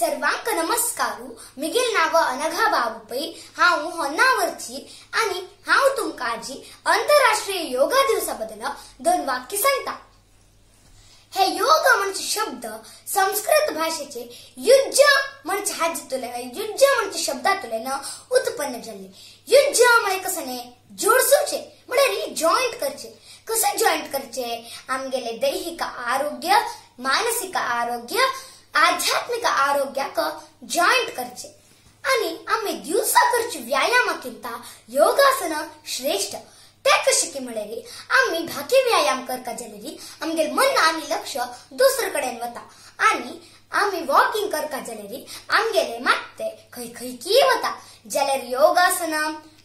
सर्वांक नमस्कारू। Miguel नाव अनघा बाबू पै, हांव होन्नावरची आनी हांव तुमकां आजी आंतरराष्ट्रीय योगा दिवसा बद्दल दोन वाक्य सांगता। हे योग म्हणजे शब्द संस्कृत भाषेचे युज्ज म्हणजे हाजेतुले युज्ज म्हणजे शब्दातुले न उत्पन्न जाल्ले। युज्ज म्हळे कसं न्ही जोडसूचे म्हळ्यार जॉइंट करचे। कसं जॉइंट करचे? आमगेले दैहिक आरोग्य, मानसिक आरोग्य, आध्यात्मिक आरोग्याक जॉइंट करचे। आनी आमी दिवसा करचे व्यायामाकिंता योगासन श्रेष्ठ। ते कशें की म्हळ्यार आमी बाकी व्यायाम करता जाल्यार आमगेले मन आनी लक्ष दुसरे कडेन वता आनी आमी वॉकिंग करता जाल्यार आमगेले मात्ते खंय खंय की वता। जाल्यार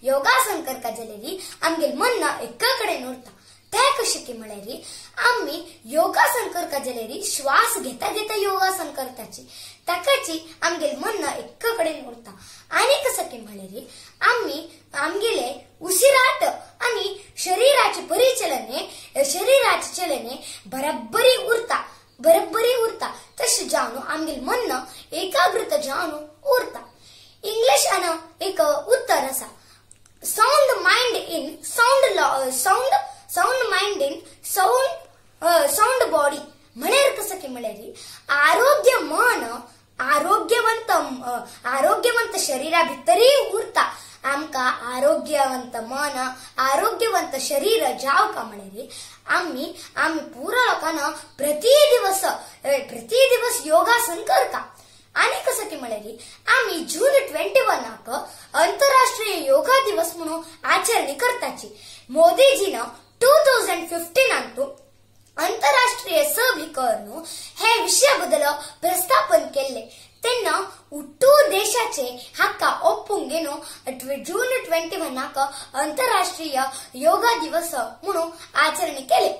योगासन करता जाल्यार आमगेले मन एका कडेन उरता। ते कशें की म्हळ्यार आमी योगासन करता जाल्यार श्वास घेता घेता योगासन करताची, ताकाची आमगेले मन एका कडेन उरता। आनी कसं की म्हळ्यार आमी आमगेले उशिराट आनी शरीराचे परिचलने शरीराचे चलने बरोबरी उरता, बरोबरी उरता। तशें जावन आमगेले मन एकाग्रत जावन उरता। इंग्लिशान एक उत्तर आसा, sound mind in sound sound sound mind in sound sound body. म्हळ्यार कसं की म्हळ्यार आरोग्य मन आरोग्यवंत आरोग्यवंत शरीरा भितरय उरता। आमकां आरोग्यवंत मन आरोग्यवंत शरीर जावका म्हळ्यार आमी आमी पुरो लोकांना प्रति दिवस योगासन करता। आनी कसं की म्हळ्यार आमी जून 21 आंतरराष्ट्रीय योगा दिवस म्हणून आचरणी करताची। मोदीजीन 2015 आंतरराष्ट्रीय सभीकरण हे विशया बद्दल प्रस्थापन केल्ले। तेन्ना उट्टू देशाचे हाका ओपूंक घेवन जून 21 आंतरराष्ट्रीय योगा दिवस म्हणून आचरणी केले।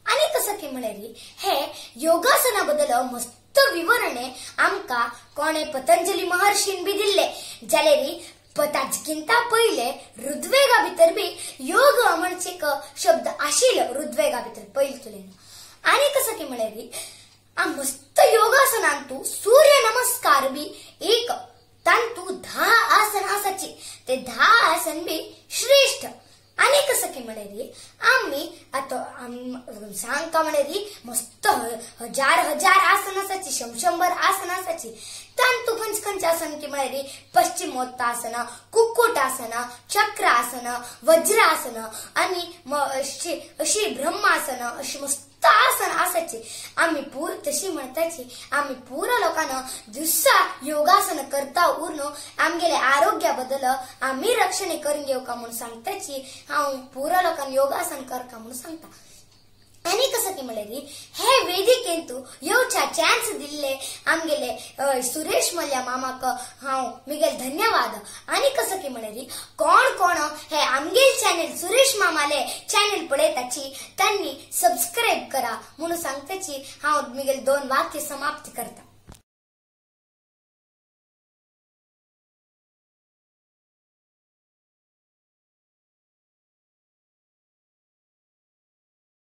आनी कसं की म्हळ्यार हे योगासना बद्दल मस्त विवरणे आमकां कोणे पतंजली महर्षीन बी दिल्ले। जाल्यार ताजकिंता पयले ऋग्वेदा भितर बी योग म्हणजे एक शब्द आशिल्लो ऋग्वेदा भितर पयले तुलेन। आनी कसं की म्हळ्यार मस्त योगासनांतू सूर्य नमस्कार बी एक, तांतू 10 आसन आसाची, ते 10 आसन बी श्रेष्ठ। आनी कसं की म्हळ्यार आमी आतां सांगता म्हळ्यार मस्त हजार हजार आसन आसाची, 100 आसन आसाची। तांतू खंयचे खंयचे आसन की म्हळ्यार पश्चिमोत्तासन, कुक्कुटासन, चक्रासन, वज्रासन आनी अशी ब्रह्मासन अशी मस्त आसन आसाची। आमी पूर तशी म्हणताची आमी पुरो लोकांना दिवसा योगासन करता उरनो आमगेले आरोग्या बद्दल आमी रक्षण करून घेवका म्हणून सांगताची। हांव पुरो लोकांना योगासन करका म्हणून सांगता। आनी कसं की म्हळ्यार हे वेदिकेंतू येवच्या चान्स दिल्ले आमगेले सुरेश मल्ल्या मामाक हांव मिगेल धन्यवाद। आनी कसं की म्हळ्यार कोण कोण हे आमगेल चॅनल सुरेश मामाले चॅनल पळयताची तांणी सबस्क्रायब करा म्हणून सांगताची। हांव मिगेल 2 वाक्य समाप्त करता।